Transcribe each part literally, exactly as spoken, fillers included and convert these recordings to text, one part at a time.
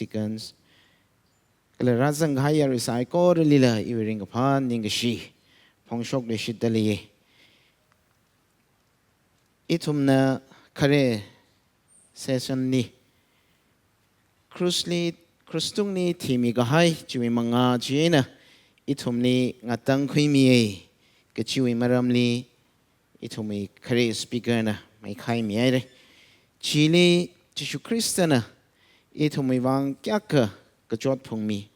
deacons, kala rāzang kahai yarui saikoralila iwui ringkaphā ningkashi phongshokluishitda leiya. Ithumna khare session li, krusli, krus tungli thimi kahai chiwui mangā chieina ithumli ngatangkhuimiya kachiwui maramli ithumwui khare speaker na maikhaimihaira. Chili Jishu Khristana ithumwui vang kayākha kachot phungmi,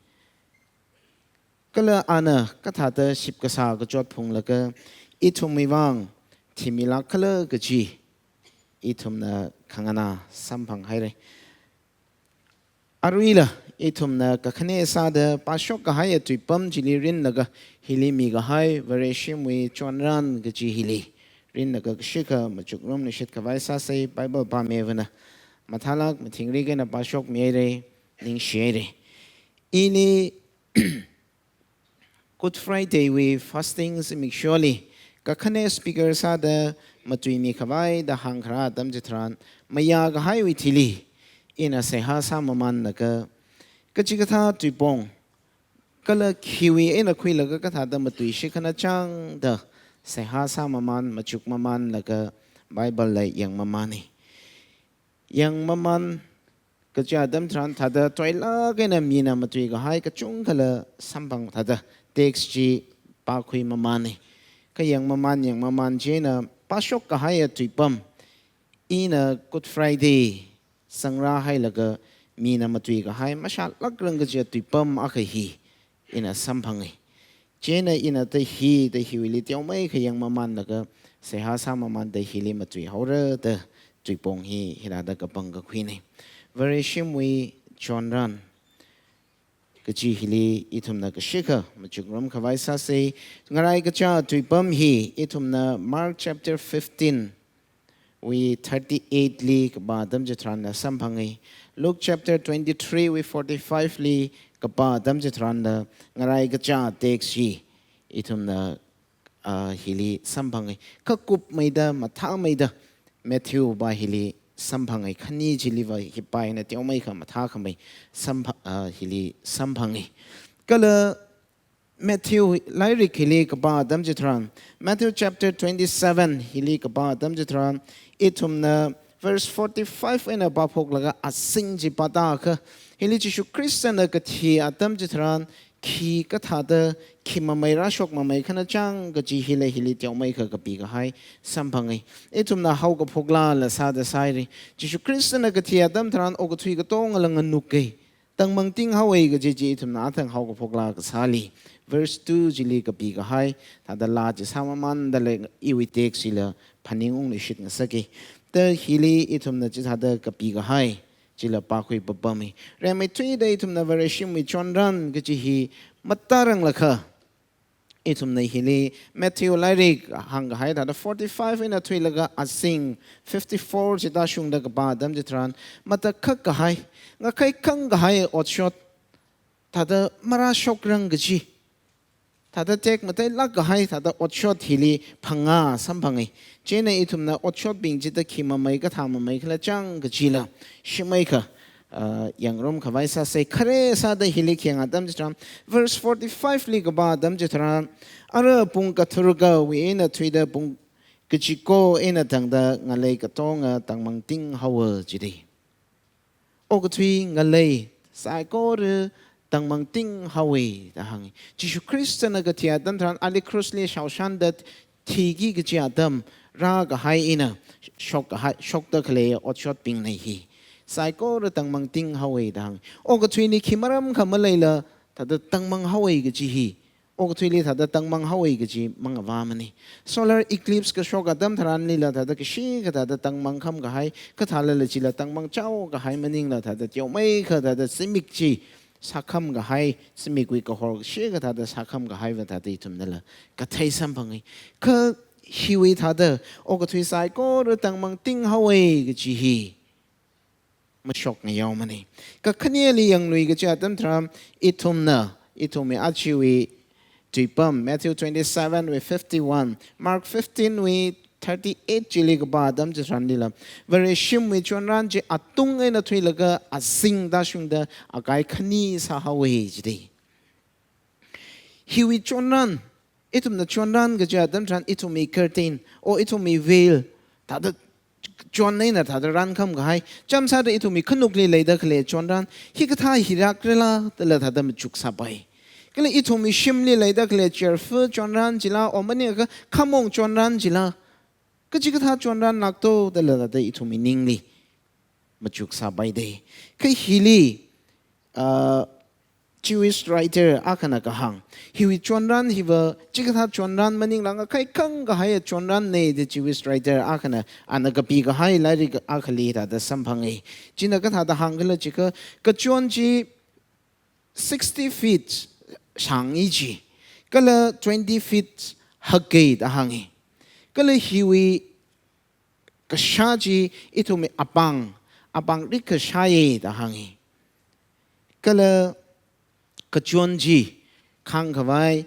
kala ana kathāda shipkasā kachot phunglaga ithumwui vang thimilāk khala kaji ithumna khanganā samphanghaira. Aruila ithumna kakhane sāda pāshok kahaiya tuipam chili rinlaga hili mikahai Vareshimwui chonran kaji hili rinlaga kashikha machukrumluishit khavai sāsa. Bible pāmivana mathālāk mathingrik eina pāshokmihaira, ningshihaira. Ili Good Friday wui fasting zimiksholi kakhane speaker sāda matuimi khavai da hāngkharā atam chitharan, mayā kahaiwui thili ina seihā sāmamanlaga, kachikathā tuipong kala khiwui eina khuilaga kathāda matuishi khanachang da seihā sāmaman, machukmamanlaga Bible la yangmamana. Yangmaman kaja atam tharan thāda toilāk eina mina matui kahai kachungkhala samphang thāda text chi pākhuimamana. Kha yangmaman, yangmaman chieina pāshok kahaiya tuipam, ina Good Friday zangrā hailaga mina matui kahai mashālākrang kaja tuipam akha hi ina samphanga. Chieina ina ta hi, ta hiwuili teomeikha yangmamanlaga seihā sāmamanda hili matuihaora da tuipong hi hithāda kapangkakhuina. Vareshimwui chonran kaji hili ithumna kashikha machukrum khavai sāsa. Ngarai kaja tuipam hi ithumna Mark chapter fifteen wui thirty-eight li kapā atam chitharanla samphanga. Luke chapter twenty-three wui forty-five li kapā atam chitharanla ngarai kaja text hi ithumna, ah, hili samphanga. Kha kupmeida, mathāmeida Matthew pā hili samphanga. Khani chiliva hi pā eina teomeikha mathākhamei sampha-, ah, hili samphanga. Kala Matthew lairik hili kapā atam chitharan, Matthew chapter twenty-seven hili kapā atam chitharan, ithumna verse forty-five eina pāphoklaga azing chi pātākha, hili Jishu Khristana kathi atam chitharan khi kathāda, khi mamei rāshokmamei khanachang kaji hila hili teomeikha kapi kahai samphanga. Ithumna haokaphok laala sāda sāhaira. Jishu Khristana kathi atam tharan okathui katongala nganuka. Tangmangting haowa kaji chi ithumna athang haokaphok laa kasāli, verse two chili kapi kahai thāda laa chi sāmamandala iwui text chila phaningungluishit ngasaka. Ta hili ithumna chithāda kapi kahai chila pākhui papama. Rimeithuida ithumna Vareshimwui chonran kaji hi matāranglakha, ithumna hili Matthew lairik hāngkahai thāda forty-five eina thuilaga azing fifty-four chi tāshungda kapā atam chitharan, matakhak kahai, ngakhaikhang kahai otshot, thāda marāshokrang kaji, thāda tekmateilāk kahai thāda otshot hili phangā samphanga. Chieina ithumna otshotbing chida khi mamei kathā mamei khala chang kajila shimeikha, ah, yangrum khavai sāsa. Khare sāda hili khi hānga atam chitharan, verse forty-five li kapā atam chitharan, ara pung katharukawui eina thuida pung kachiko eina tangda ngalei katonga tangmangting haowa jida. Okathui ngalei saikora tangmangting haowa da hānga. Jishu Khristana kathi atam tharan ali krushli shaoshanda thiki kachi atam rākahai eina shok kahai, shokda khalei otshotbingna hi saikora tangmangting haowa da hānga. Okathuili khi maramkha maleila thāda tangmang haowa kaji hi, okathuili thāda tangmang haowa kaji mangavāmana. Solar eclipse kashok atam tharanlila thāda kashikha thāda tangmangkham kahai, kathālala chila tangmang chao kahai maningla thāda teomeikha thāda zimik chi sākham kahai, zimikwui kahor kashikha thāda sākham kahaiva thāda ithumnala kathei samphanga. Kha hiwui thāda okathui saikora tangmangting haowa kaji hi mashok ngayaomana. Kakhaneli yanglui kachi atam tharan, ithumna, ithumwui ajawui tuipam, Matthew twenty-seven wui fifty-one, Mark fifteen wui thirty-eight chili kapā atam chitharanlila, Vareshimwui chonran chi atung eina thuilaga azing tāshungda akai khani sāhaowa jida. Hiwui chonran, ithumna chonran kaji atam tharan ithumwui curtain, o ithumwui veil, thāda chon eina thāda rankham kahai. Chāmsāda ithumwui khanukli leida khalei chonran, hikathā hi rākrala dala thāda machuk sāpai. Kala ithumwui shimli leida khalei cheerful chonran chila, o maningakha khamong chonran chila, kachikathā chonran lākto dala thāda ithumwui ningli machuk sāpaida. Kha hili, ah, Jewish writer akhana kahāng, hiwui chonran hiva chikathā chonran maningla ngakhai khang kahaiya chonranna da Jewish writer akhana, ana kapi kahai lairik akhali thāda samphanga. China kathāda hāngkhala jiakha, kachon chi sixty feet shānga ji, kala twenty feet hakka da hānga. Kala hiwui kashā chi ithumwui apāng, apāng rikkha shāya da hānga. Kala kachon chi khāngkhavai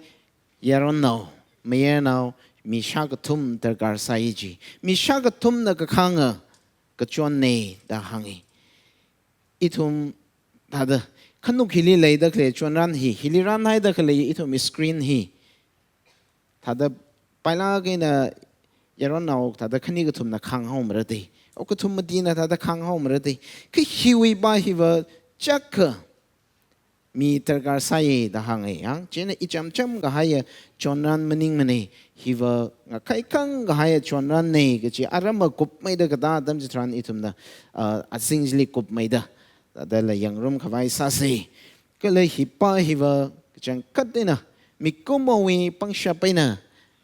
yaronnao, mayarnao, mi shākathum darkar sāya ji. Mi shākathumna kakhānga kachonna da hānga. Ithum thāda khanuk hili leida khalei chonran hi, hili ranhaida khalei ithumwui screen hi, thāda pailāk eina yaronnao thāda khani kathumna khānghaomara da. Okathummati eina thāda khānghaomara da. Kha hiwui pā hiva chākha mi darkar sāya da hānga yang. China ichamcham kahaiya chonran maningmana, hiva ngakhai khang kahaiya chonranna kaji arama kupmeida katā atam chitharan ithumna, ah, azing chili kupmeida thādala yangrumkhavai sāsa. Kala hi pā hiva kachangkhat eina mikumowui pangshap eina,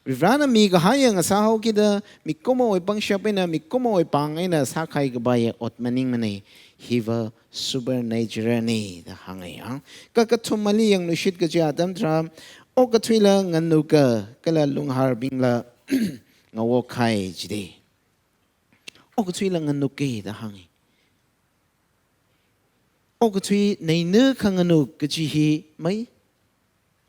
Varivarana mikahaiya ngasāhaokida, mikumowui pangshap eina, mikumowui pāng eina sākahai kapaiya ot maningmana, hiva supernatural na da hānga yang. Kakathumali yangluishit kaji atam tharan, okathuila nganuka, kala lungharbingla ngaokhai jida. Okathuila nganuka da hānga. Okathui neina khanganuk kaji hi mai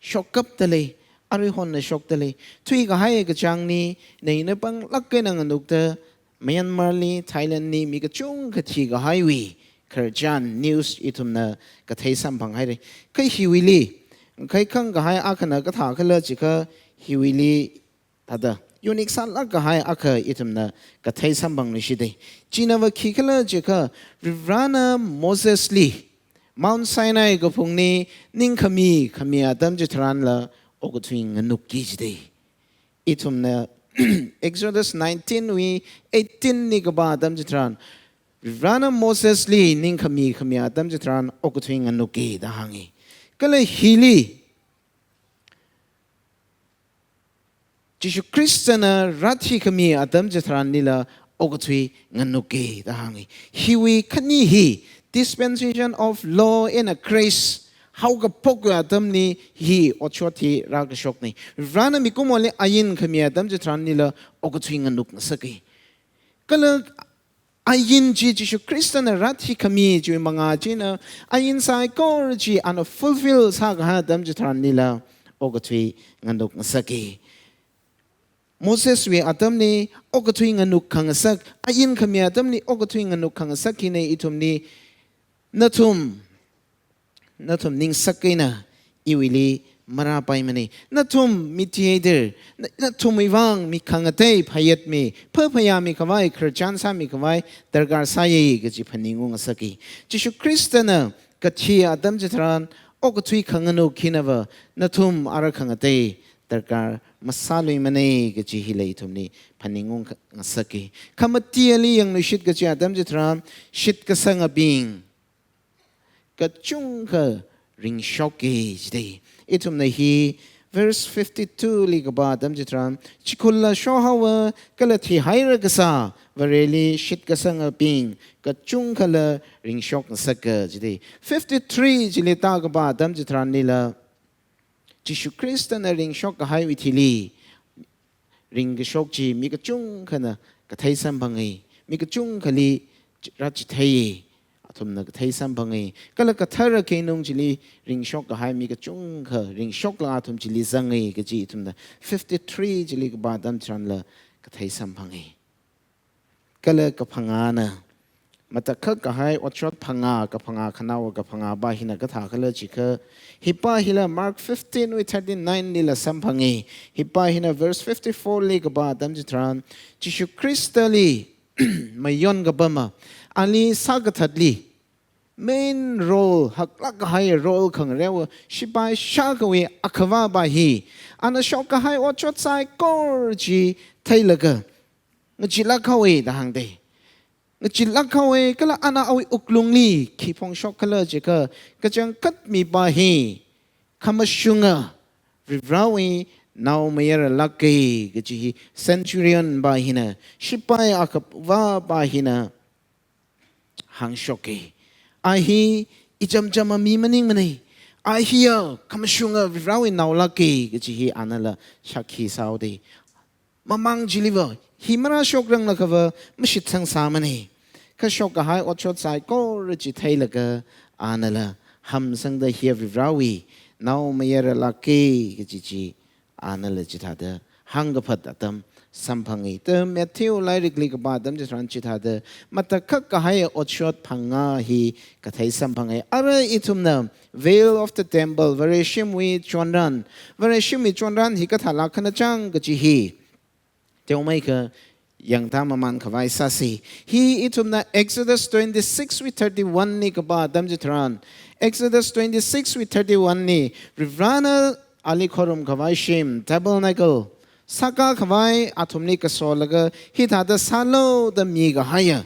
shokkapta lei, aruihon eina shokta lei. Thuikahai kachāngli, neina panglāk eina nganukta, Myanmar li, Thailand li, mi kachungkha thikahaiwui khararchan news ithumna kathei samphanghaira. Kha hiwuili, ngakhai khang kahai akhana kathākhala jiakha, hiwuili thāda unique sālāk kahai akha ithumna kathei samphangluishita. Chinava khikhala jiakha, Varivarana Mosesli Mount Sinai kaphungli ningkhami khami atam chitharanla okathui nganukki jida. Ithumna Exodus nineteen wui eighteen li kapā atam chitharan, Varivarana Mosesli ningkhami khami atam chitharan okathui nganukki da hānga. Kala hili Jishu Khristana rāthikhami atam chitharanlila okathui nganukki da hānga. Hiwui khani hi dispensation of law eina grace, haokaphokwui atamli hi otshot hi rākashokna. Varivarana mikumoli ain khami atam chitharanlila okathui nganuk ngasaka. Kala ain chi Jishu Khristana rāthikhami chiwui mangā china, ain saikora chi ana fulfill sākahai atam chitharanlila okathui nganuk ngasaka. Moseswui atamli okathui nganuk khangasak, ain khami atamli okathui nganuk khangasak hina ithumli, nathum, nathum ningsak eina iwuili marāpaimana. Nathum mediator, na, nathumwui vang mi khangatei phayat mi, phaphayā mikhavai, khararchan sāmikhavai darkar sāya kaji phaningung ngasaka. Jishu Khristana kathi atam chitharan okathui khanganuk hinava nathum ara khangatei darkar masāluimana kaji hila ithumli phaningung kha-, ngasaka. Khamatili yangluishit kaji atam chitharan shitkasangabing kachungkha ringshokki jida. Ithumna hi verse fifty-two li kapā atam chitharan, chikhulla shohaowa kala thihaira kasā Vareli shitkasangabing kachungkhala ringshok ngasaka jida. Fifty-three chili tākapā atam chitharanlila, Jishu Khristana ringshok kahaiwui thili ringkashok chi mi kachungkhana kathei samphanga, mi kachungkhali chi-, rāchitheiya, athumna kathei samphanga. Kala kathara keinung chili ringshok kahai mi kachungkha ringshokla athum chili zanga kaji ithumna fifty-three chili kapā atam chitharanla kathei samphanga. Kala kaphangāna, matakhak kahai otshot phangā, kaphangā khanaowa kaphangāpa hina kathā khala jiakha, hipa hila Mark fifteen wui thirty-nine lila samphanga. Hipa hina verse fifty-four li kapā atam chitharan, Jishu Khristali mayon kapama, ali sākathatli main role, haklāk kahai role khangareowa shipai shākhawui akhavapa hi, ana shokkahai otshot saikora chi theilaga, ngacheelāk haowa da hāngda. Ngacheelāk haowa, kala ana awui wuklungli khi phongshok khala jiakha, kachangkhat mipa hi khamashunga Varivarawui naomayaralāka kaji hi centurion pa hina, shipai akhavapa hina hāngshoka. A hi ichamchama mi maningmana. A hiya khamashunga Varivarawui naolāka kaji hi anala shākhi sāhaoda. Mamang chiliva hi marāshokranglakhava mashitsangsāmana. Kha shokkahai otshot saikora chi theilaga anala hamsangda hiya Varivarawui naomayaralāka kaji chi anala chithāda hāngkaphat atam samphanga. Ta Matthew lairikli kapā atam chitharan chithāda matakhak kahai otshot phangā hi kathei samphanga. Ara ithumna veil of the temple, Vareshimwui chonran, Vareshimwui chonran hi kathālāk khana chang kaji hi teomeikha yangtā mamān khavai sāsa. Hi ithumna Exodus twenty-six wui thirty-one li kapā atam chitharan, Exodus twenty-six wui thirty-one li, Varivarana ali khorum khavai shim, tabernacle, sākā khavai athumli kasolaga hithāda sālu da mikahaiya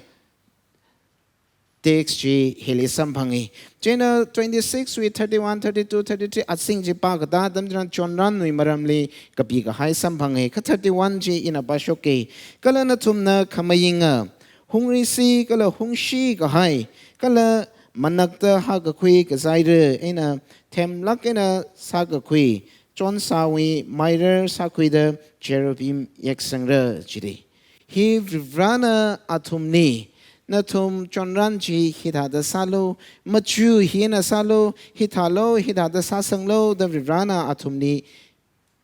text chi hili samphanga. Chieina twenty-six wui thirty-one, thirty-two, thirty-three asing chi pākatā atam chitharan chonranwui maramli kapi kahai samphanga. Kha thirty-one chi ina pāshoka. Kala nathumna khamayinga, hungri si kala hungshi kahai, kala manakta hākakhui kazaira eina themlāk eina sākakhui, chonsāwui mairar sākhuida cherubim yeksangra jida. Hi Varivarana athumli, nathum chonran chi hithāda sālu, machu hina sālu, hithālu, hithāda sāsanglu da Varivarana athumli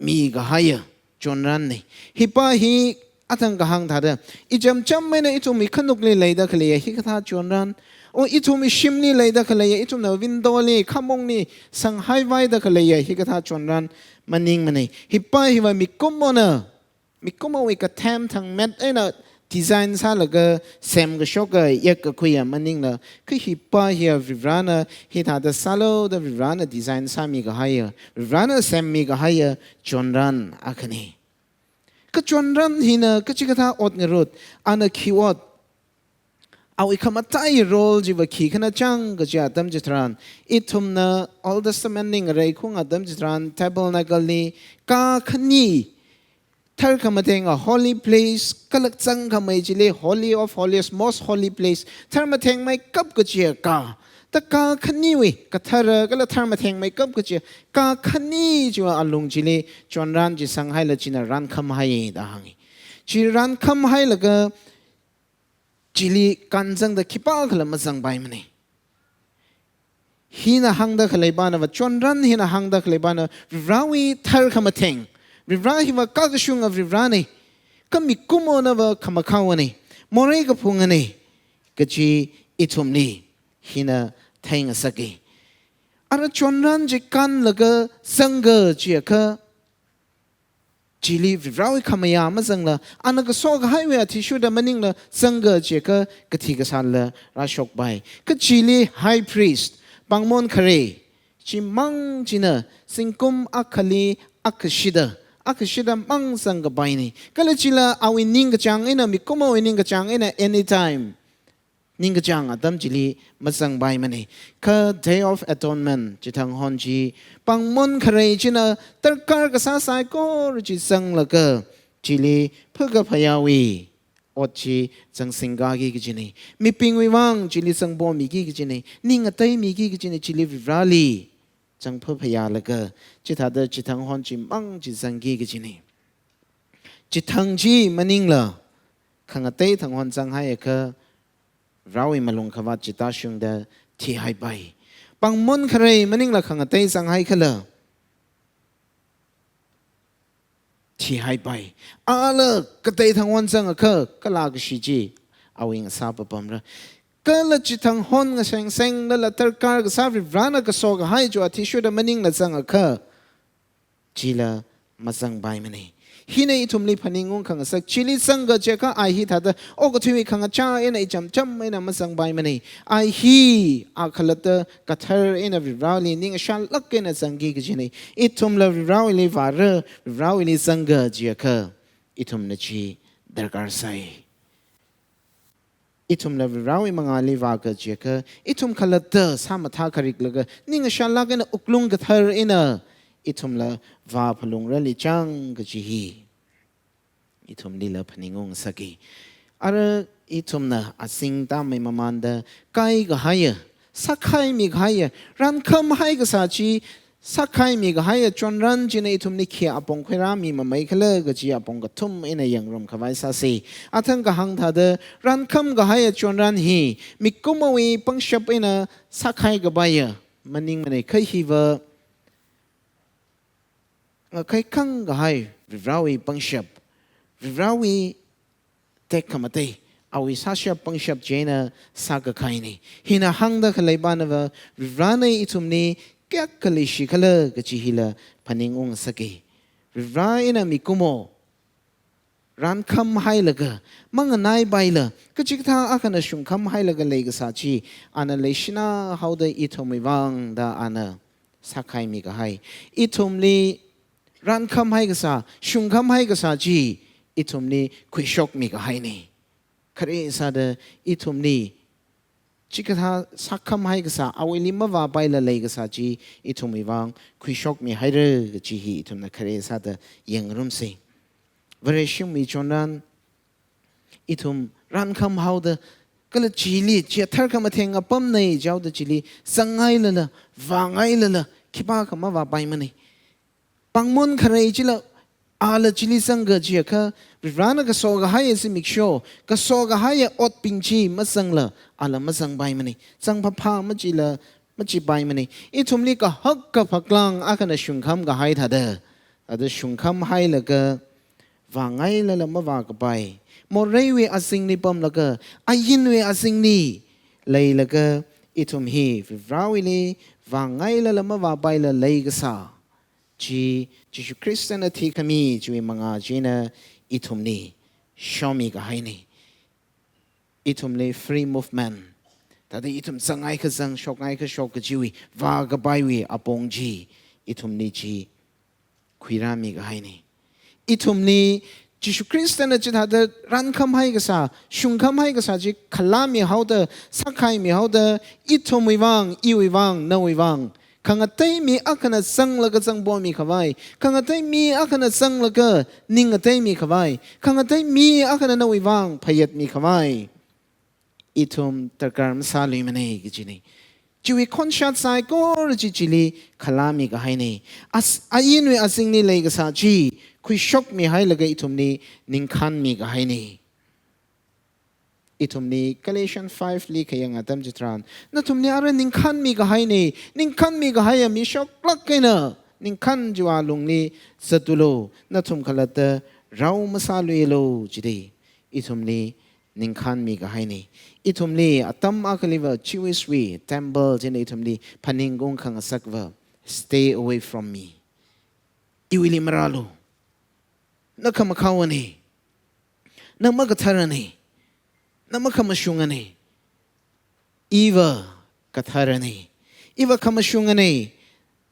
mikahaiya chonranna. Hipa hi athang kahāng thāda, ichamcham eina ithumwui khanukli leida khaleiya hikathā chonran, o ithumwui shimli leida khaleiya, ithumna window li, khamongli sanghaivaida khaleiya hikathā chonran maningmana. Hipa hiva mikumona, mikumowui kathem thangmet eina design sālaga semkashoka yakkakhuiya maningla, kha hipa hiya Varivarana hithāda sālu da Varivarana design sāmikahaiya, Varivarana semmikahaiya chonran akhana. Kha chonran hina kachikathā ot ngarut, ana khi ot, awui khamataiya role chiva khi khana chang kaji atam chitharan, ithumna Old Testament li ngareikhung atam chitharan, tabernacle li kā khani, tharkhamatheng, a holy place, kala zangkhamei chili Holy of Holies, most holy place, tharmathengmeikap kachiya kā, ta kā khaniwui kathara kala tharmathengmeikap kachiya kā khani chiwui alung chili chonran chi sanghaila china rānkhamhai da hānga. Chi rānkhamhailaga chili kānzangda khipākhala mazangpaimana. Hina hāngda khaleipanava, chonran hina hāngda khaleipana, Varivarawui tharkhamatheng, Varivara hiva kā kashunga Varivarana, kha mikumonava khamakhaona, morei kaphungana kaji ithumli hina theingasaka. Ara chonran chi kānlaga zanga chiakha, chili Varivarawui khamayā mazangla, ana kasokahaiwui athishurda maningla zanga chiakha kathi kasāla rāshokpai. Kha chili high priest, pāngmon khare, chimang china zingkum akhali akhashida, akhashida mang zangkapaina. Kala chila awui ningkachāng eina, mikumowui ningkachāng eina anytime ningkachāng atam chili mazangpaimana. Kha Day of Atonement chithang hon chi, pāngmon khare china darkar kasā saikora chi zanglaga, chili phakaphayāwui ot chi zangsingkaki kajina. Mibingwui vang chili zangpomiki kajina. Ning ngateimiki kajina, chili Varivarali zangphaphayālaga, chithāda chithang hon chimang chi zangki kajina. Chithang chi maningla, khangatei thang hon zanghaiakha, Varewui malungkhavāt chi tāshungda thihaipai. Pāngmon khare maningla khangatei zanghaikhala, thihaipai. Ala katei thang hon zangakha, kala kashi chi awui ngasā papamra. Kala chithang hon ngasengseng lala darkar kasā Varivarana kaso kahai chiwui athishurda maningla zangakha, chila mazangpaimana. Hina ithumli phaningung khangasak, chili zangga chiakha ai hithāda okathuiwui khangachā eina ichamcham eina mazangpaimana. Ai hi a khalatta kathar eina Varivarali ningshālāk eina zangki kajina. Ithumla Varivarawuili vāra, Varivarawuili zangga chiakha, ithumna chi darkar sai. Ithumla Varivarawui mangāli vāga chiakha, ithum khalatta sāmathā khariklaga, ningshālāk eina wuklung kathar eina, ithumla vāphalungrali chang kaji hi ithumlila phaningung sāki. Ara ithumna azing tāmei mamānda kaikahaiya, sākhaimi kahaiya, rankhamhai kasā chi, sākhaimi kahaiya chonran china ithumli khi apong khuirāmi mamei khala kaji apong kathum eina yangrum khavai sāsa. Athang kahāng thāda rankham kahaiya chonran hi mikumowui pangshap eina sākhai kapaiya maningmana, kha hiva ngakhai khang kahai Varivarawui pangshap, Varivarawui tekhamatei, awui sāshap pangshap china sākakhaina. Hina hāngda khaleipanava, Varivarana ithumli kayākha leishi khala kaji hila phaningung sāki. Varivara eina mikumo rankhamhailaga, manganaipaila, kachikathā akhana shungkhamhailaga leikasā chi, ana leishina haoda ithumwui vang da ana sākhaimi kahai. Ithumli rankhamhai kasā, shungkhamhai kasā chi, ithumli khuishokmi kahaina. Khare sāda ithumli chikathā sākhamhai kasā, awuili mavāpaila leikasā chi, ithumwui vang khuishokmi haira kaji hi ithumna khare sāda yangrumsa. Vareshimwui chonran, ithum rankham haoda, kala chili, chi tharkhamatheng apamna jihaoda chili zangngailala, vāngailala, khipākha mavāpaimana. Pāngmon kharei chila, ala chili zangga chiakha, Varivarana kaso kahaiya zimiksho, kaso kahaiya otbing chi mazangla, ala mazangpaimana. Zangphāphā machila, machipaimana. Ithumli kahak kaphak lāng akhana shungkham kahai thāda, thāda shungkhamhailaga, vāngailala mavākapai, moreiwui azingli pamlaga, ainwui azingli leilaga, ithum hi Varivarawuili vāngailala mavāpaila leikasā chi, Jishu Khristana thikhami chiwui mangā china ithumli shomi kahaina. Ithumli free movement, thāda ithum zangngaikha zang, shokngaikha shok kajiwui, vākapaiwui apong chi, ithumli chi khuirāmi kahaina. Ithumli Jishu Khristana chithāda rankhamhai kasā, shungkhamhai kasā chi khalāmi haoda, sākhaimi haoda, ithumwui vang, iwui vang, nawui vang, khangatei mi akhana zanglaga zangphomi khavai, khangatei mi akhana zanglaga ning ngateimi khavai, khangatei mi akhana nawui vang phayātmi khavai, ithum darkar masāluimana kajina. Chiwui khonshat saikora chi chili khalāmi kahaina. As, ainwui azingli leikasā chi khuishokmihailaga ithumli ningkhānmi kahaina. Ithumli Galatians five li khayang atam chitharan, nathumli ara ningkhānmi kahaina, ningkhānmi kahaiya mishoklāk eina ningkhān chiwui lungli zatulu, nathum khalatta rao masāluilu jida, ithumli ningkhānmi kahaina. Ithumli atam akhaliva Jewish wui temple china ithumli phaningkung khangasakva, "Stay away from me." Iwuili marālu. Na khamakhaowana. Na makatharana. Na makhamashungana. Iva katharana. Iva khamashungana.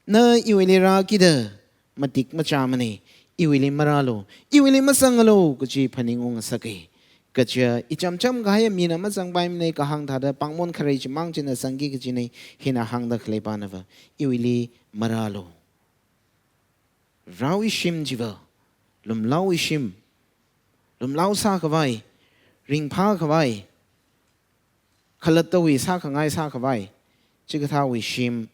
Na iwuili rākida matik machāmana. Iwuili marālu. Iwuili mazangalu kaji phaningung ngasaka. Kaja ichamcham kahaiya mina mazangpaimana kahāng thāda pāngmon kharei chimang china zangki kajina, hina hāngda khaleipanava, iwuili marālu. Raowui shim chiva, lumlaowui shim, lumlao sākhavai, ringphākhavai, khalattawui sākhangai sākhavai, chikathāwui shim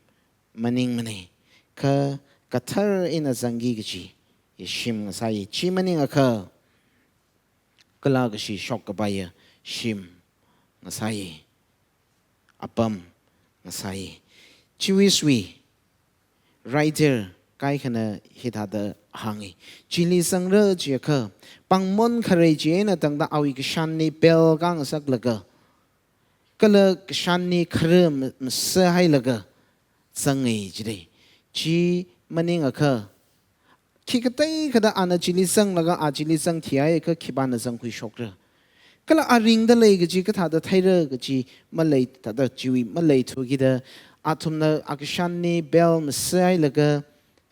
maningmana. Kha kathar eina zangki kaji shim ngasai. Chi maningakha, kala kashi shokkapaiya shim ngasai, apam ngasai. Jewish wui writer kaikhana hithāda hāngi. Chili zangra jiakha, pāngmon kharei chieina tangda awui kashanli bell kāngasaklaga, kala kashanli khara ma-, masāhailaga zangngai jida. Chi maningakha, khikatei kathāda ana chili zanglaga a chili zangthi haiakha khipāna zangkhuishokra? Kala a ringda lei kaji kathāda theira kaji malei, thāda chiwui maleithukida, athumna a kashanli bell masāhailaga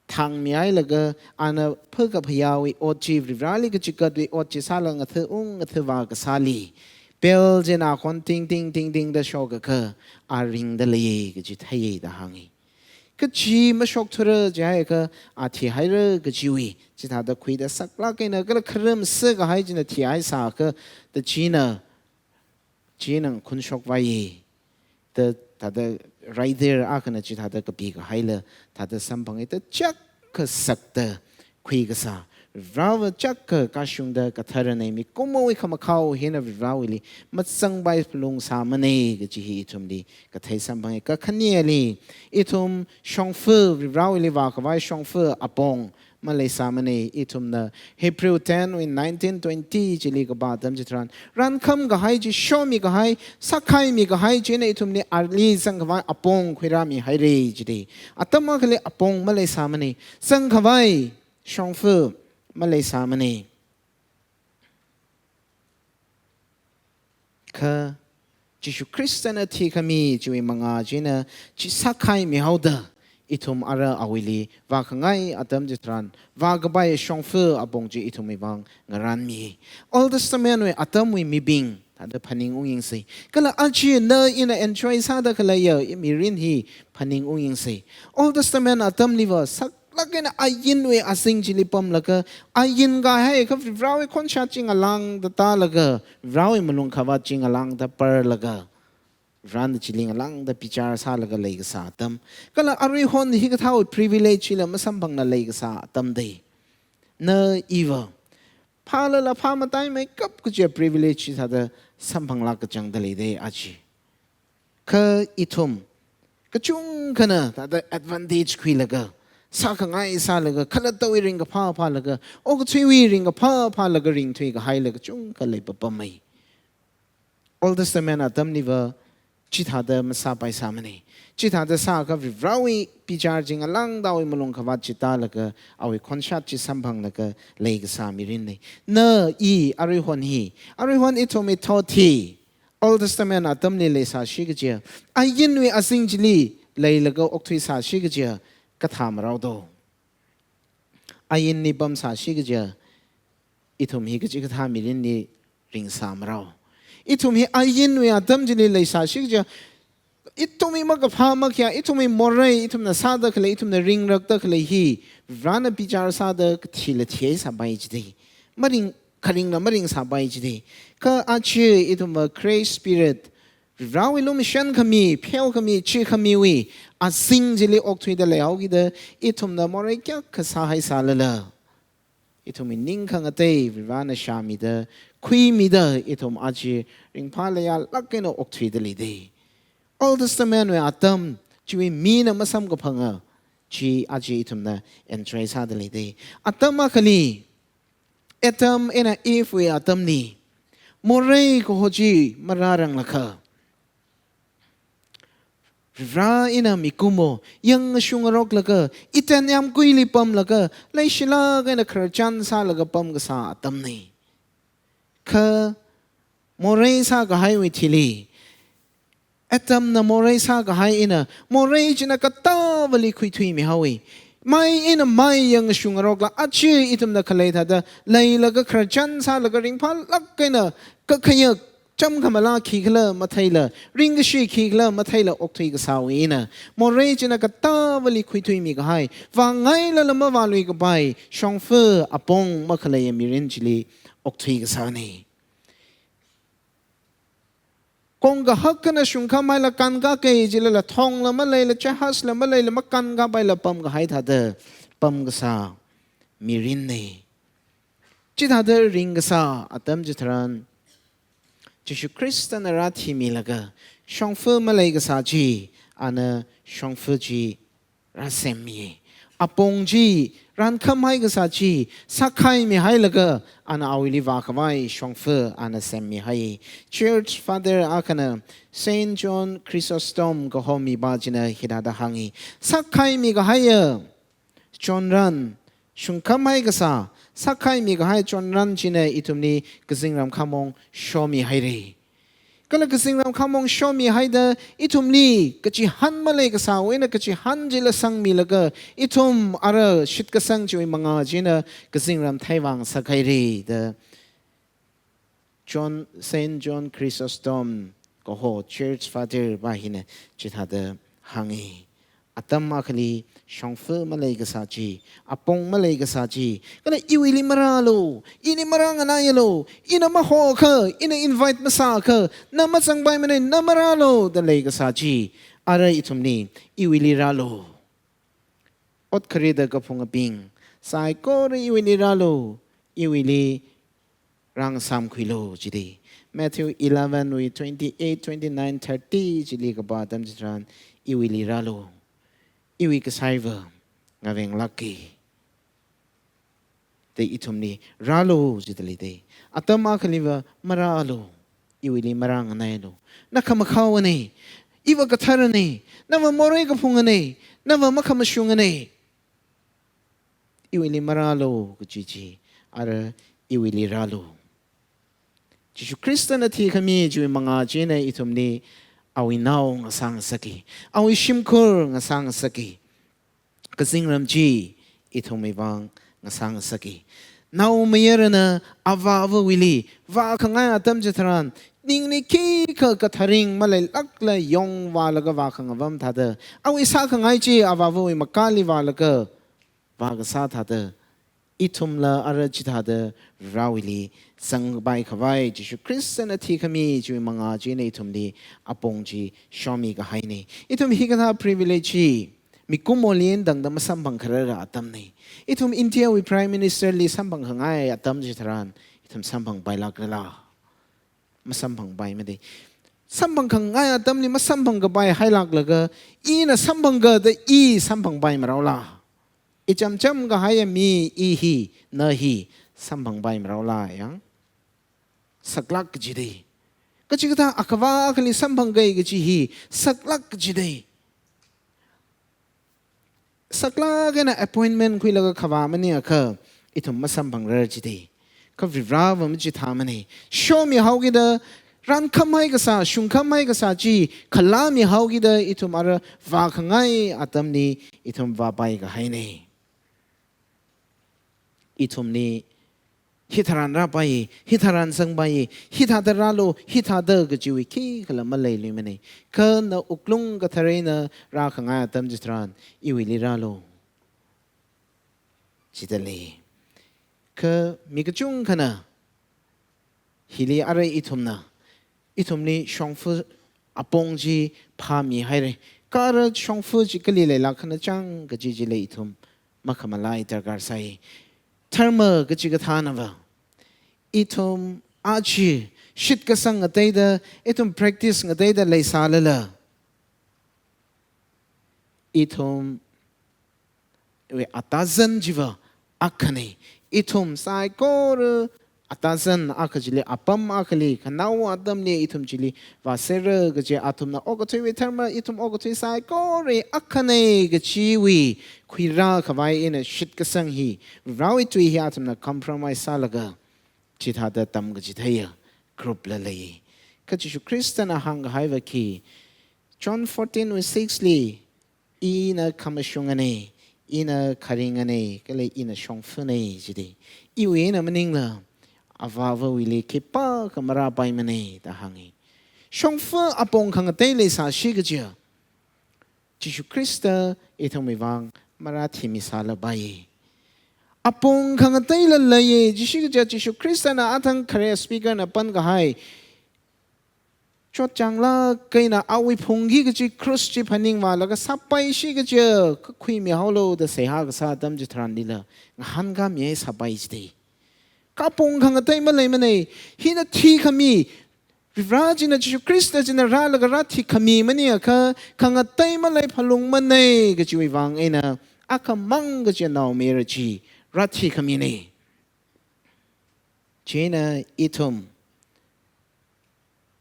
thangmihailaga, ana phakaphayāwui ot chi, Varivarali kachigatwui ot chi sālaga ngathāung ngathāvā kasāli, bell china khon ting ting ting ting da shokakha, a ringda lei kaji theiya da hāngi. Kha chi mashokthura jihaiakha, a thihaira kajiwui chithāda khuida saklāk eina, kala khara masākahai china thihaisākha, da china, china ngakhun shokvai da, thāda rider akhana chithāda kapikahaila, thāda samphanga da chak kasakta khuikasā. Varivarava chak kashungda katharanei, mikumowui khamakhao hina Varivarawuili mazangpai phalungsāmanei kaji hi ithumli kathei samphanga. Kakhaneli, ithum shongfa, Varivarawuili vākhavai shongfa apong maleisāmanei. Ithumna Hebrew ten wui nineteen twenty chili kapā atam chitharan, rankhamkahai chi, shomikahai, sākhaimikahai china ithumli ali zangkhavai apong khuirāmihaira jida. Atam akhali apong maleisāmanei. Zangkhavai shongfa maleisāmanei. Kha Jishu Khristana thikhami chiwui mangā china chi sākhaimihaoda, ithum ara awuili vākhangai atam chitharan, vākapai shongfa apong chi ithumwui vang ngaranmi. Old Testament wui atamwui mibing thāda phaningung yangsa. Kala aja na ina enjoy sāda khaleiya mirin hi phaningung yangsa. Old Testament atamliva saklāk eina ainwui azing chili pamlaga, ain kahaiakha Varivarawui khonshat chi ngalāngda tālaga, Varivarawui malungkhavāt chi ngalāngda parlaga, Varivarana chili ngalāngda bichar sālaga leikasā atam. Kala aruihon hikathāwui privilege chila masamphangla leikasā atam dei. Na iva phālala phāmataimeikap kajiya privilege chi thāda samphanglāk kachangda lei dei aja. Kha ithum kachungkhana thāda advantage khuilaga, sākhangai sālaga, khalattawui ringkaphā phālaga, okathuiwui ringkaphā phālaga ringthuikahaila kachungkha leipapamei. Old Testament atamliva chithāda masāpaisāmanei. Chithāda sākha Varivarawui bichar chi ngalāngda awui malungkhavāt chi tālaga, awui khonshat chi samphanglaga leikasā mirinnei. Na i aruihon hi, aruihon ithumwui thot hi, Old Testament atamli leisāsi kajiya, ainwui azing chili leilaga okthuisāsi kajiya, kathā marao do? Ainli pamsāsi kajiya, ithum hi kachikathā mirinli ringsā marao. Ithum hi ainwui atam chili leisāsi kajiya, ithumwui makaphā makhayā, ithumwui morei, ithumna sāda khalei, ithumna ringrakda khalei hi, Varivarana bichar sāda kathila thihaisāpai jidei. Maring, kharingla maringsāpai jidei. Kha aja ithumva Christ Spirit, Varivarawui lumashan khami, pheo khami, chi khamiwui azing chili okthuida leihaokida, ithumna morei kayākha sāhaisālala, ithumwui ning khangatei Varivarana shāmida, khuimida, ithum aja ringphāla yālāk eina okthuida lei dei. Old Testament wui atam chiwui mina masamkaphanga chi aja ithumna enjoy sāda lei dei. Atam akhali, Adam eina Eve wui atamli, morei kaho chi marāranglakha, Varivara eina mikumo yangshungaroklaga, Eden yāmguili pamlaga, leishilāk eina khararchan sālaga pamkasā atamnei. Kha morei sākahaiwui thili, Adamna morei sākahai eina, morei china katāvali khuithuimihaowei. Mai eina mai yangshungarokla, aja ithumna khalei thāda leilaga khararchan sālaga ringphālāk eina kakhayak, chamkhamala khikhala matheila, ringkashi khikhala matheila okthui kasāwui eina, morei china katāvali khuithuimikahai, vāngailala mavāluikapai shongfa apong makhaleiya mirin chili okthui kasānei. Kongkahak akhana shungkhamhaila kānkākei jilala, thongla maleila, jahazla maleila, makānkāpaila pamkahai thāda pamkasā mirinnei. Chithāda ringkasā atam chitharan, Jishu Khristana rāthimilaga shongfa maleikasā chi, ana shongfa chi rāsemmi. apong chi, rānkhamhai kasā chi sākhaimihailaga ana awuili vākhavai shongfa ana semmihai. Church Father akhana, Saint John Chrysostom kaho mipā china hithāda hāngi, sākhaimi kahaiya chonran, shungkhamhai kasā sākhaimi kahai chonran china ithumli kazingram khamong shomihaira. Kala kazingram khamong shomihaida ithumli kachihān malei kasāwui eina kachihān chila sangmilaga ithum ara shitkasang chiwui mangā china kazingram theiwui vang sākhaira da John, Saint John Chrysostom kaho Church Father pā hina chithāda hāngi. Atam akhali shongfa malei kasā chi, apong malei kasā chi, kala iwuili marālu, ili marānganaialu, ina mahoakha, ina invite masāakha, na mazangpaimana, na marālu da lei kasā chi, ara ithumli iwuili rālu. Ot kharida kaphungabing, saikora iwuili rālu, iwuili rāngasāmkhuilu jida. Matthew eleven wui twenty-eight, twenty-nine, thirty chili kapā atam chitharan, iwuili rālu, iwui kasāva ngavenglāka da ithumli rālu jida leida. Atam akhaliva marālu, iwuili marānganailu. Na khamakhaowana, iva katharana, nava morei kaphungana, nava makhamashungana, iwuili marālu kaji chi, ara iwuili rālu. Jishu Khristana thikhami chiwui mangā china ithumli awui nao ngasāngasaka, awui shimkhur ngasāngasaka, kazingram chi ithumwui vang ngasāngasaka. Naomayarana avā-avawuili vākhangai atam chitharan, ningli khikha katharing maleilākla yongvālaga vākhangavam thāda, awui sākhangai chi avā-avawui makali vālaga vākasā thāda, ithumla ara chithāda Varewuili zangpaikhavai, Jishu Khristana thikhami chiwui mangā china ithumli apong chi shomikahaina. Ithum hikathā privilege chi mikumoli eina tangda masamphangkharara atamna. Ithum India wui Prime Minister li samphangkhangai atam chitharan, ithum samphangpailākrala? Masamphangpaimada. Samphangkhangai atamli masamphangkapai hailāklaga, ina samphangkada i samphangpai maraola? Ichamcham kahaiya mi i hi, na hi, samphangpai maraola yang? Saklāk kajida. Kachikathā akhava akhali samphangkai kaji hi saklāk kajida. Saklāk eina appointment khuilaga khavā maningakha, ithum masamphangrar jida. Kha Vareva machithāmana. Shomihaokida, rānkhamhai kasā, shungkhamhai kasā chi khalāmihaokida, ithum ara vākhangai atamli ithum vāpaikahaina. Ithumli hitharan rāpai, hitharan zangpai, hithāda rālu, hithāda kajiwui khikhala maleiluimana. Kha na wuklung kathar eina rākhangai atam chitharan, iwuili rālu jida lei. Kha mi kachungkhana, hili ara ithumna, ithumli shongfa apong chi phāmihaira. Kha ara shongfa chi kali leilākkhala chang kaji chila ithum makhamalai darkar sai. Dharma kachikathānava, ithum aja shitkasang ngateida, ithum practice ngateida leisālala, ithumwui atazan chiva akhana. Ithum saikora atazan akha chili, apam akhali, khanao atamli ithum chili vāserra kaji, athumna okathuiwui dharma, ithum okathui saikora akhana kajiwui khuirākhavai eina shitkasang hi, Varewui tui hi athumna compromise sālaga chithāda tamkachitheiya group la lei. Kha Jishu Khristana hāngkahaiva khi, John fourteen wui six li, ina khamashungana, ina kharingana, kala ina shongfana jida. Iwui eina maningla, avā-avawuili khipākha marāpaimana da hānga. Shongfa apong khangatei leisāsi kajiya, Jishu Khrista ithumwui vang marāthimisālapai. Apong khangateila leiya, jishi kajiya Jishu Khristana athang khare speaker na pankahai, chotchānglāk eina awui phungki kaji cross chi phaningvālaga sāpaisi kajiya, khuimihaolu da seihā kasā atam chitharanlila, ngahānkāmi sāpai jida. Kha apong khangatei maleimana, hina thikhami, Vare china, Jishu Khrista china rālaga rāthikhami maningakha, khangatei malei phalungmana kajiwui vang eina Akhamang kachi naomayara chi rāthikhamina. Chieina ithum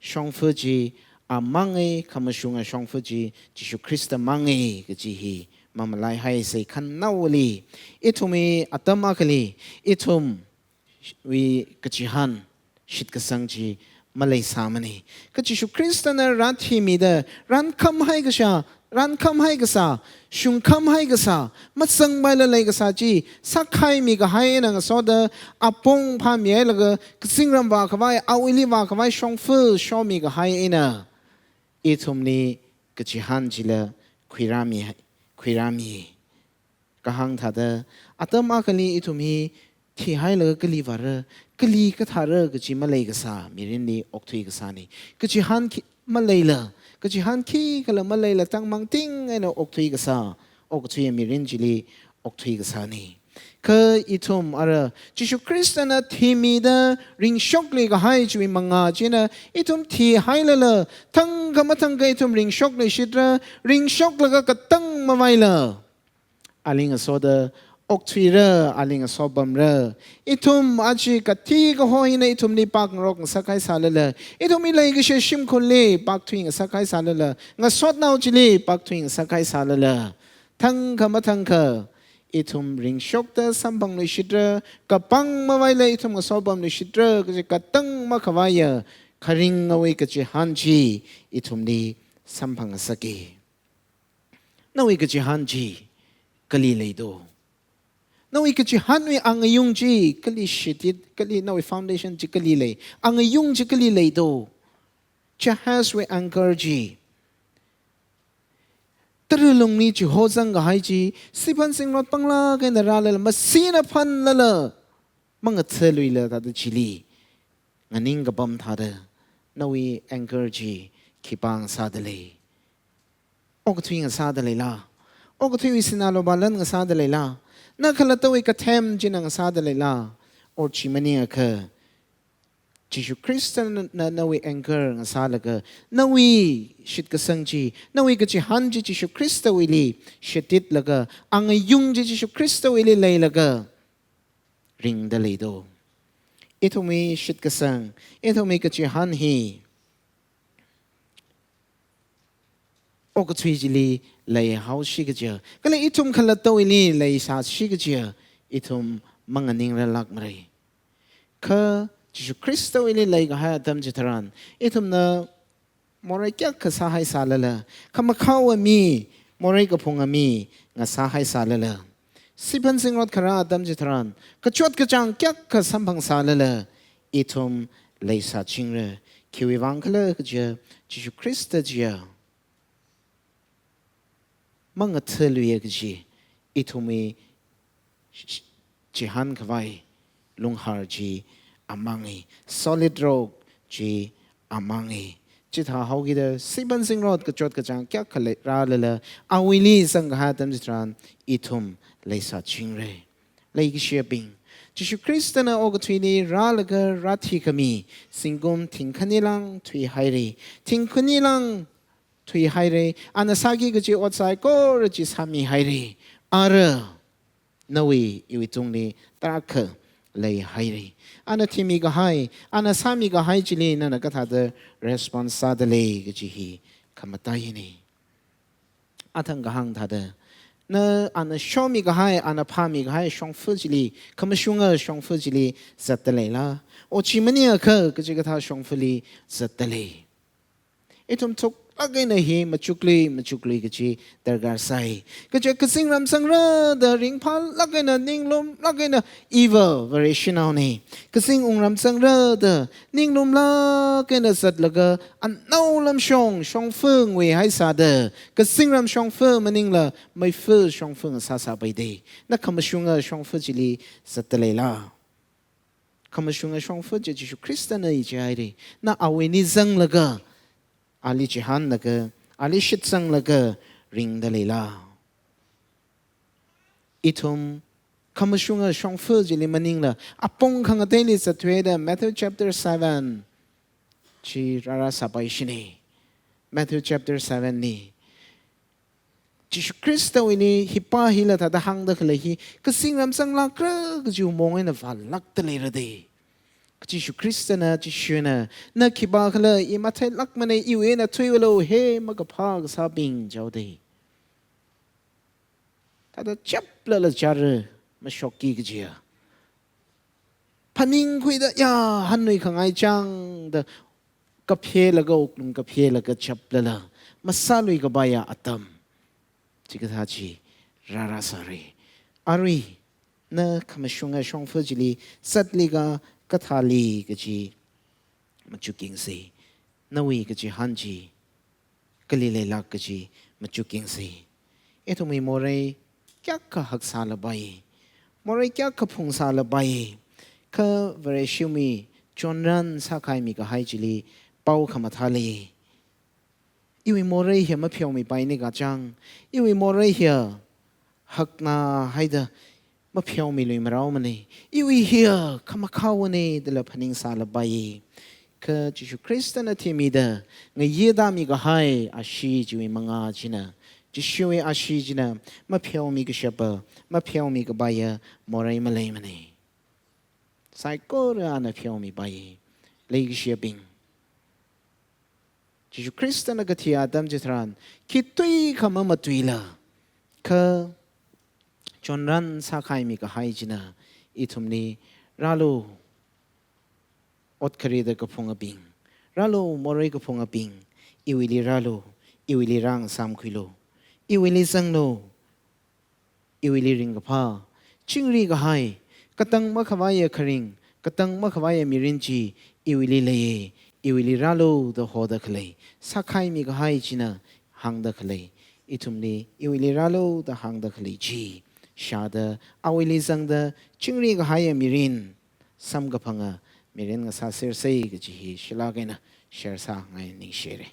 shongfa chi amanga, khamashunga shongfa chi Jishu Khrista manga kaji hi mamalaihaisa. Khanaowali, ithumwui atam akhali, ithumwui kachihān shitkasang chi maleisāmana. Kha Jishu Khristana rāthimida, rānkhamhai kasā, rānkhamhai kasā, shungkhamhai kasā, mazangpailala leikasā chi sākhaimi kahai eina ngasoda, apong phāmihailaga, kazingram vākhavai, awuili vākhavai shongfa shomikahai eina, ithumli kachihān chila khuirāmi, khuirāmi. Kahāng thāda, atam akhali ithum hi thihailaga kali vāra, kali kathāra kaji maleikasā mirinli okthui kasāna. Kachihān khi maleila, kachihān khikhala maleila tangmangting eina okthui kasā, okathui mirin chili okthui kasāna. Kha ithum ara Jishu Khristana thimida ringshokluikahai chiwui manga china, ithum thihailala, thangkha mathangkha ithum ringshokluishitra, ringshoklaga katang mavaila, ali ngasoda okthuira, ali ngasopamra. Ithum aja kathi kaho hina ithumli pakngarok ngasakhai sālala, ithumwui leikashi shimkhurli pakthui ngasakhai sālala, ngasotnao chili pakthui ngasakhai sālala, thangkha mathangkha ithum ringshokta samphangluishitra, kapang mavaila ithum ngasopamluishitra kaji katang makhavaiya kharingawui kachihān chi ithumli samphang ngasaka. Nawui kachihān chi kali leido? Nawui kachihānwui angayung chi kali shitit, kali, nawui foundation chi kali lei, angayung chi kali leido? Jahazwui anchor chi, tara lungli chihozang kahai chi, siphan zingrot panglāk eina rālala, masina phanlala, mangathaluila thāda chili nganing kapam thāda, nawui anchor chi khipāng sāda lei? Okathui ngasāda leila? Okathuiwui sinā lupā lan ngasāda leila? Na khalattawui kathem china ngasāda leila? Or chi maningakha, Jishu Khristana nawui anchor ngasālaga, nawui shitkasang chi, nawui kachihān chi Jishu Khristawuili shititlaga, angayung chi Jishu Khristawuili leilaga ringda leido? Ithumwui shitkasang, ithumwui kachihān hi okathui chili leihaosi kajiya, kala ithum khalattawuili leisāsi kajiya, ithum manganingrarlākmara. Kha Jishu Khristawuili leikahai atam chitharan, ithumna morei kayākha sāhai sālala, khamakhaowa mi, morei kaphunga mi ngasāhai sālala, siphan zingrot kharā atam chitharan, kachot kachāng kayākha samphang sālala, ithum leisāchingra. Khiwui vang khala kajiya, Jishu Khrista chiya mangathaluiya kaji ithumwui sh-, sh-, chihān khavai lunghar chi amanga, solid rock chi amanga. Chithāhaokida siphan zingrot kachot kachāng kayākha lei rālala, awuili zangkahai atam chitharan ithum leisāchingra. Leikashiyabing, Jishu Khristana okathuili rālaga rāthikhami zingkum thingkhani lāng thuihaira, thingkhani lāng thuihaira, ana sāki kaji ot saikora chi sāmihaira. Ara nawui iwui tungli tarākha leihaira. Ana thimi kahai, ana sāmi kahai chili nana kathāda response sāda lei kaji hi khamataiyana. Athang kahāng thāda, na ana shomi kahai, ana phāmi kahai shongfa chili, khamashunga shongfa chili zatda leila? O chi maningakha kachikathā shongfali zatda lei? Ithum thuklāk eina hi machuklui, machuklui kaji darkar sai. Kaja kazingram zangrada ringphālāk eina, ninglumlāk eina, iva Vareshinaona. Kazing wungram zangrada, ninglumlāk eina zatlaga, anao lamshong, shongfa nguihai sāda, kazingram shongfa maningla, meifa shongfa ngasā sāpaida. Na khamashunga shongfa chili zatda leila? Khamashunga shongfa chi Jishu Khristana ichihaira. Na awuili zanglaga, ali chihānlaga, ali shitsanglaga ringda leila? Ithum khamashunga shongfa chili maningla, apong khangateili zatthuida Matthew chapter seven chi rārā sāpaishina. Matthew chapter seven li Jishu Khristawuili hipa hila thāda hāngda khalei hi, kazingram zanglākra kajiwui mong eina vālākda leira de. Jishu Khristana, Jishuna, na khipākhala, i matheilākmana, iwui eina thuivalu, he makaphā kasābing, jihaoda. Thāda chaplala chara, mashokki kajiya. Phaningkhuida, ya, hanluikhangai chang da, kaphelaga, wuklung kaphelaga chaplala, masāluikapaiya atam chikathā chi rārāsāra. Arui, na khamashunga shongfa chili zatlika kathāli kaji machukyangsa. Nawui kachihān chi kali leilāk kaji machukyangsa. Ithumwui morei kayākha haksālapai. Morei kayākha phungsālapai. Kha Vareshiwui chonran sākhaimi kahai chili pao khamathā lei. Iwui morei hiya mapheomipaina kachang, iwui morei hiya hakna haida mapheomiluimaraomana. Iwui hiya khamakhaona dala phaningsālapai. Kha Jishu Khristana thimida ngayida mikahai ashee chiwui mangā china, Jishuwui ashee china mapheomi kashapa, mapheomi kapaiya morei maleimana. Saikora ana pheomipai. Leikashiyabing, Jishu Khristana kathi atam chitharan, khitui kha mamatuila, kha chonran sākhaimi kahai china ithumli, rālu, ot kharida kaphungabing, rālu, morei kaphungabing, iwuili rālu, iwuili rāngasāmkhuilu, iwuili zanglu, iwuili ringkaphā, chingri kahai, katang makhavaiya kharing, katang makhavaiya mirin chi iwuili leiya, iwuili rālu da hoda khalei, sākhaimi kahai china hāngda khalei, ithumli iwuili rālu da hāngda khalei chi shāda, awuili zangda chingri kahaiya mirin, samkaphanga mirin ngasāsersa kaji hi shilāk eina share sāngai, ningshire.